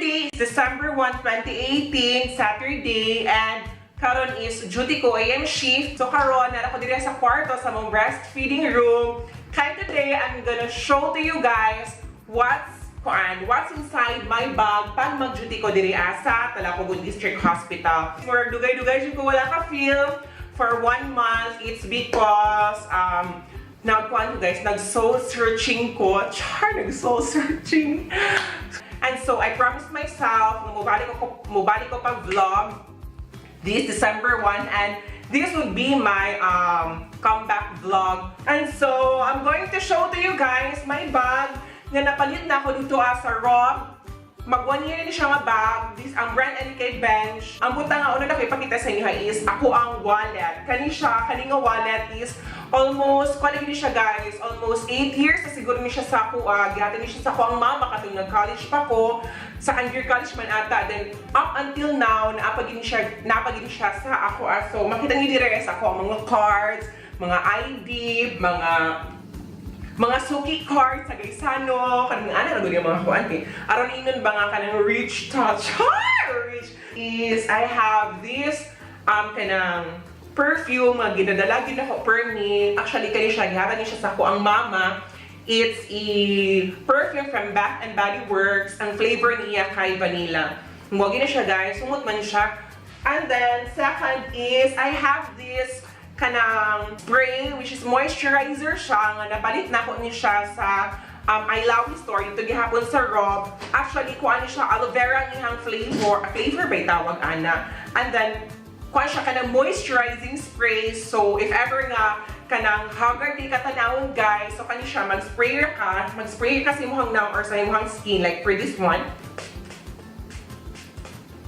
Today is December 1, 2018, Saturday, and karon is duty ko, AM shift. So karon, naa ko diri sa kwarto sa among breastfeeding room. Kaya today, I'm gonna show to you guys what's inside my bag pag mag-duty ko diri sa Talacogon District Hospital. For dugay-dugay jud ko wala ka film for one month, it's because nagkuan ko, guys, nag-soul searching ko. Char, nag-soul searching. And so I promised myself na mubalik ko pa vlog this December 1 and this would be my comeback vlog. And so I'm going to show to you guys my bag nga napalit na ako dito sa Rob. Mag one year ni siya nga bag. This ang brand ani kay Bench. Ang butang nga una na ko ipakita sa inyo is ako ang wallet. Kani siya, kani nga wallet is almost, kuan ni siya, guys, almost 8 years na siguro ni siya sa ako. Gihatag ni siya sa ako ang mama katong nag-college pa ko. Second year college man ata. Then up until now, naa pa gyud siya sa ako. So makita niyo dire sa ako ang mga cards, mga ID, mga suki card sa Gaisano, kanang ana ra gud yung mga kuan kay aron ingnon ba nga kanang rich touch. Ha! Rich is I have this kanang perfume nga ginadala gid ako permi. Actually, kani siya gihatag ni siya sa ako ang mama. It's a perfume from Bath and Body Works. Ang flavor niya kay vanilla. Mo na siya, guys, sumot man siya. And then second is I have this kanang spray, which is moisturizer siya nga napalit na ko ni siya sa I Love Store dito gihapon sa Rob. Actually, kuan ni siya, aloe vera ang iyang flavor, flavor ba tawag ana. And then kuan siya, kanang moisturizing spray. So if ever nga kanang haggard di ka tanawon, guys, so kani siya mag-spray ka sa imong nawong or sa imong skin, like for this one.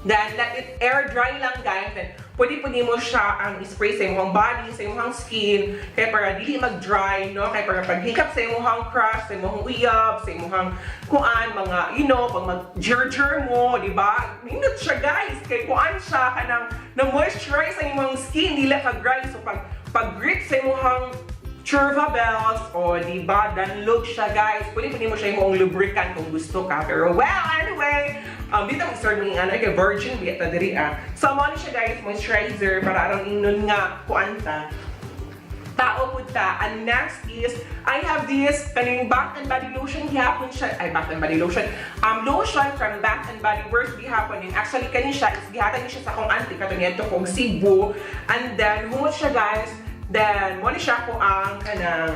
Then, let it air dry lang, guys. Then, pwede po nimo siya ang spray sa imong body, sa imong skin, kaya para dili mag-dry, no? Kaya para paghikap sa imong crush, sa imong uyab, sa imong kuan, mga, pag mag-jer mo, di ba? Nindot siya, guys. Kay kuan siya, kanang na-moisturize ang imong skin, dili ka dry. So, pag grip sa imong Churva bells, o di ba, danlog siya, guys. Pwede po nimo siya imong lubricant kung gusto ka. Pero well, anyway, dito mag-start mo ano, kay virgin biya ta diri ah. So, mo ni siya, guys, moisturizer para aron ingnon nga kuan ta. Tao pud ta. And next is, I have this kaning Bath and Body Lotion gihapon siya. Ay, Bath and Body Lotion. Lotion from Bath and Body Works gihapon. And actually, kani siya is gihatag ni siya sa akong auntie katong niadto kog Cebu. And then, humot siya, guys. Then, mo ni siya ko ang kanang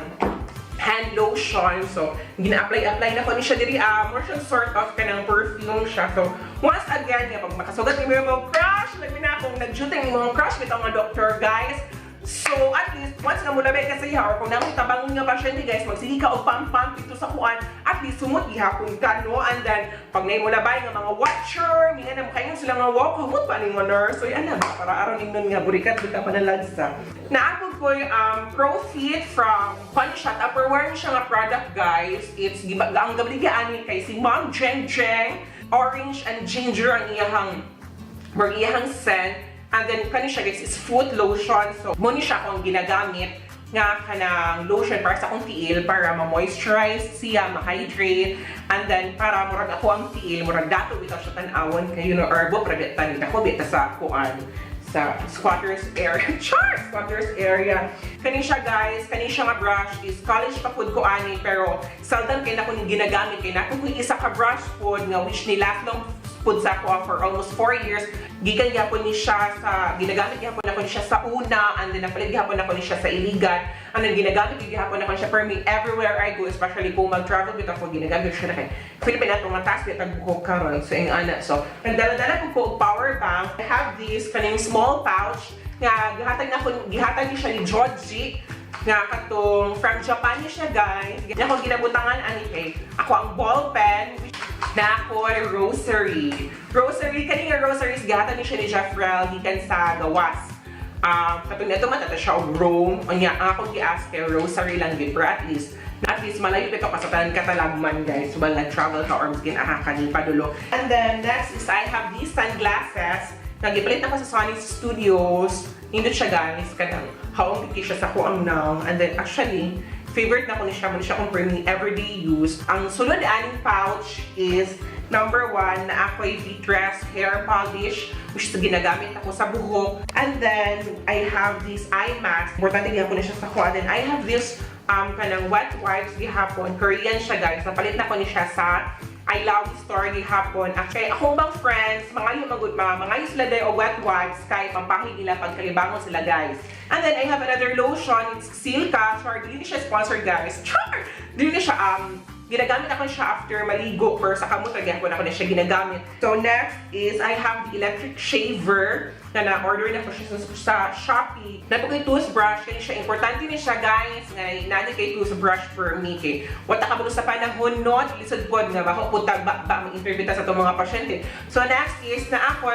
hand lotion. So, gina-apply-apply na ko ni siya diri ah. More siya sort of kanang perfume siya. So, once again, nga pag makasugat ni mo yung crush, labi na kung nag-duty mo yung crush bitaw nga doctor, guys. So, at least, once nga mulabay ka sa iya, or kung namoy tabangon nga pasyente, guys, magsige ka og pump-pump dito sa kuan, at least sumot gihapon ka, no? And then, pag naay mulabay nga mga watcher, mingan na makaingon sila nga, "Wow, humot pa ning mga nurse." So, yan na ba? Para aron ingnon nga, burikat ka panalagsa. Naapod ko yung Profit from kuan siya, Tupperware siya nga product, guys. It's, ang gabligaan ni kay si Ma'am Jeng Jeng, orange and ginger ang iyahang scent. And then, kani siya, guys, is foot lotion. So, mo ni siya akong ginagamit nga kanang lotion para sa akong tiil para ma-moisturize siya, ma-hydrate, and then para murag ako ang tiil, murag dato bitaw siya tan-awon kay erbo para bitaw ako bitaw sa kuan sa squatters area. Char! Squatters area. Kani siya, guys, kani siya nga brush is college pa pud ko ani pero seldom kay nako ni ginagamit kay nako kung isa ka brush pod nga which ni last long pud sa ako for almost 4 years. Gikan gyapon ni siya sa ginagamit gyapon ako ni siya sa una and then napalit gyapon ako ni siya sa Iligan and then ginagamit gyapon ako ni siya for me everywhere I go, especially kung mag-travel bitaw ko, ginagamit siya na kay Philippine ato nga taas bitag buhok karon. So ing ana, so nagdala-dala ko og power bank. I have this kaning small pouch nga gihatag na ko, gihatag ni siya ni Georgie nga katong from Japan ni siya, guys. Nga ako ginabutangan ani kay ako ang ball pen na ako ay rosary. Rosary, kani nga rosary is gihatag ni siya ni Jeffrel gikan sa gawas. Katong nito man siya og Rome. Unya ang akong gi-ask kay rosary lang gid pero at least malayo bitaw ka sa tanan katalagman, guys. So, nag-travel ka or miskin aha ka ni padulo. And then next is I have these sunglasses. Nagipalit ako sa Sony Studios. Nindot siya, guys, kanang haong gid siya sa kuang nawong. And then actually, favorite na ko ni siya, mo ni siya kung for me everyday use. Ang sulod aning pouch is Number one, na ako'y Vitress hair polish, which is ginagamit ako sa buhok. And then, I have this eye mask. Importante gihapon na siya sa kuha. Then, I have this kanang wet wipes gihapon. Korean siya, guys. Napalit na ko ni siya sa I Love Store gihapon. Kay akong bang friends, mga yung magud mga sila day og wet wipes kay pampahid nila pagkalibangon sila, guys. And then I have another lotion, it's Silka. Char, dili siya sponsored, guys. Char! Dili siya ginagamit ako siya after maligo pero sa kamot gihapon ako na siya ginagamit. So next is I have the electric shaver na na-order na ko siya sa Shopee. Nato kay toothbrush kani siya, importante ni siya, guys, nga nani kay toothbrush for me kay wala ka sa panahon, no, lisod pod nga bako pud tagba ba mag-interview ta sa atong mga pasyente. So next is na ako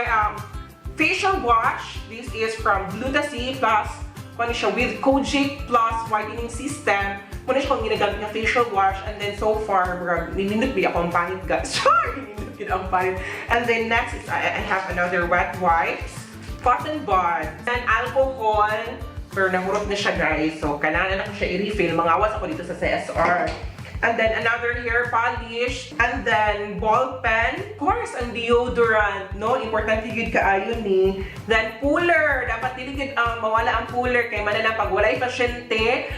facial wash. This is from Gluta-C plus kung ano siya with Kojic plus whitening system. Muna siya kung ginagamit nga facial wash and then so far, murag, ninindot ba ako ang pangit, guys. Char! Ninindot gid ang pangit. And then next is I have another wet wipes, cotton bud, and alcohol. Pero nahurot na siya, guys. So, kailangan na ako siya i-refill. Mangawas ako dito sa CSR. And then another hair polish. And then ball pen. Of course, ang deodorant, no? Importante gyud kaayo ni. Then puller. Dapat dili gyud mawala ang puller kay man lang pag walay pasyente,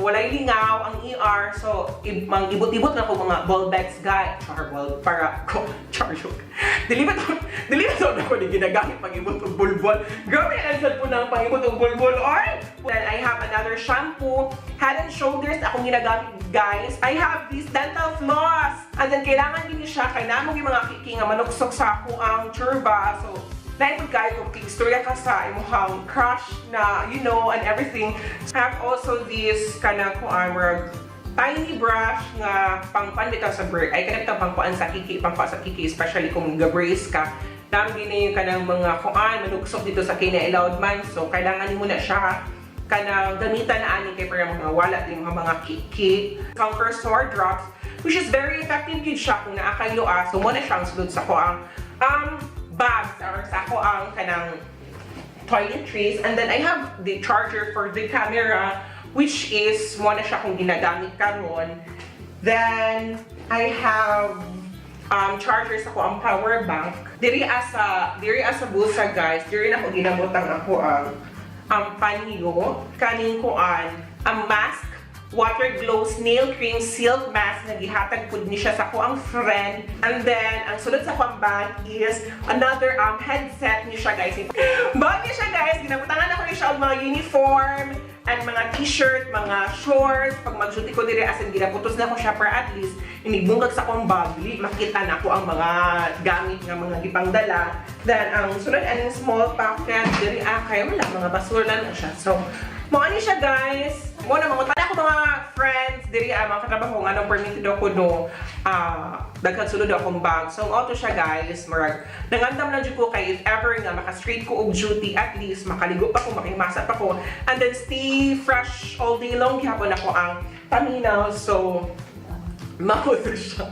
walay lingaw ang ER. So, mang ibot-ibot na ko mga ball bags, guys. Char ball para ko char joke. Dili ba to ako ni ginagamit pang ibot og bulbol. Grabe ang sad po ng pangibot og bulbol. Oy! Then I have another shampoo, Head and Shoulders akong ginagamit, guys. I have this dental floss. And then kailangan din siya kay namo yung mga kiki nga manuksok sa ako ang churba. So lain pud kayo kung istorya ka sa imong crush na you know and everything. I have also this kanang kuan murag tiny brush nga pangkuan bitaw sa brace. Ay kanang bitaw pangkuan sa kiki, pangkuan sa kiki especially kung ga-brace ka. Dami na yung kanang mga kuan manuksok dito sa kina man. So kailangan nimo na siya kanang gamitan na ani kay para mga wala din mga kiki. Conquer sore drops which is very effective gyud siya kung naa kay loa. So mo na siyang sulod sa ko ang bags or sa ako ang kanang toiletries. And then I have the charger for the camera which is mo na siya kung ginagamit karon. Then I have charger sa ko ang power bank. Diri asa bulsa, guys. Diri na ko ginabutang ako ang panyo kaning kuan ang mask, Water Glow Snail Cream Silk Mask na gihatag pud ni siya sa ko ang friend. And then, ang sulod sa akong bag is another headset ni siya, guys. Bag ni siya, guys. Ginabutangan ako ni siya og mga uniform and mga t-shirt, mga shorts. Pag mag-duty ko dire, as in, ginaputos na ko siya para at least inibungkag sa akong bag, dili makita na ako ang mga gamit nga mga gipangdala. Then, ang sunod aning small pocket, diri kay wala, mga basura na siya. So, mao ani siya, guys. Mo na mga ako mga friends diri mga katrabaho nga anong permitted ako no daghan sulod akong bag. So auto siya, guys, murag nangandam lang jud ko kay if ever nga maka straight ko og duty, at least makaligo pa ko, makimasa pa ko and then stay fresh all day long gihapon ako ang paminaw. So mao to siya.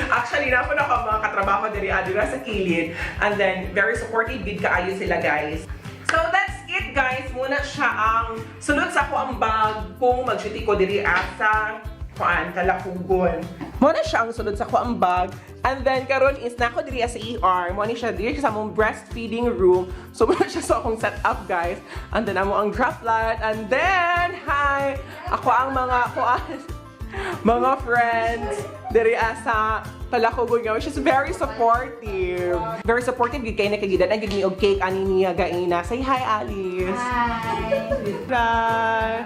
Actually, napo na ako mga katrabaho diri sa kilid and then very supportive gid kaayo sila, guys. So that's it, guys. Muna siya ang sulod sa ako ang bag kung mag-duty ko diri sa kuan Talakugon. Muna siya ang sulod sa ako ang bag. And then karon is nako diri sa ER. Mo ni siya diri sa among breastfeeding room. So muna siya sa akong setup, guys. And then amo ang droplet and then hi ako ang mga kuan mga friends diri sa Talakugon nga which is very supportive. Very supportive gid kay nakagidan ang gid mi og cake ani niya gaina. Say hi, Alice. Hi!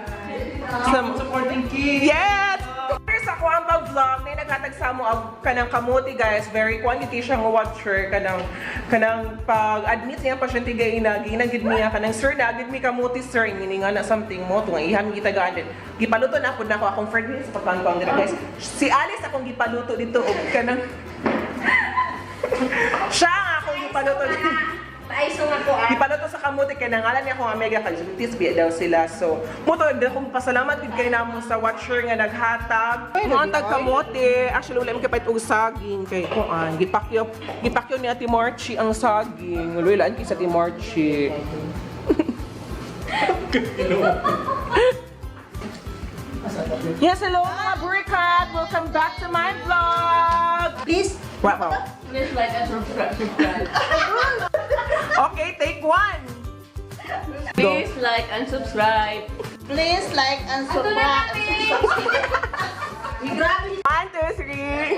Hi. Supporting kids. Yes! First ako ang pag-vlog na naghatag sa mo og kanang kamuti, guys. Very quantity siya nga watcher kanang pag-admit niya pasyente gaina gina gid niya kanang sir na gid mi kamuti sir ingini nga na something mo to nga iham gitagaan din. Gipaluto na pud nako akong friend sa pagpangpang dira, guys. Si Alice akong gipaluto dito og kanang siya ang akong gipaluto dito. Paisong ako ah. Gipaluto sa kamuti kay nangalan niya akong Omega kay biya daw sila. So, mo to akong pasalamat gid kay namo sa watcher nga naghatag. Mo ang tag kamote. Actually wala mi kapait og saging kay kuan. Gipakyo ni Ate Marchie ang saging. Wala kay sa Ate Marchie. Yes, hello mga burikat! Welcome back to my vlog! Please. Wow. Please like and subscribe. Subscribe. Okay, take one. Go. Please like and subscribe. Please like and subscribe. Grabe. One, two, three.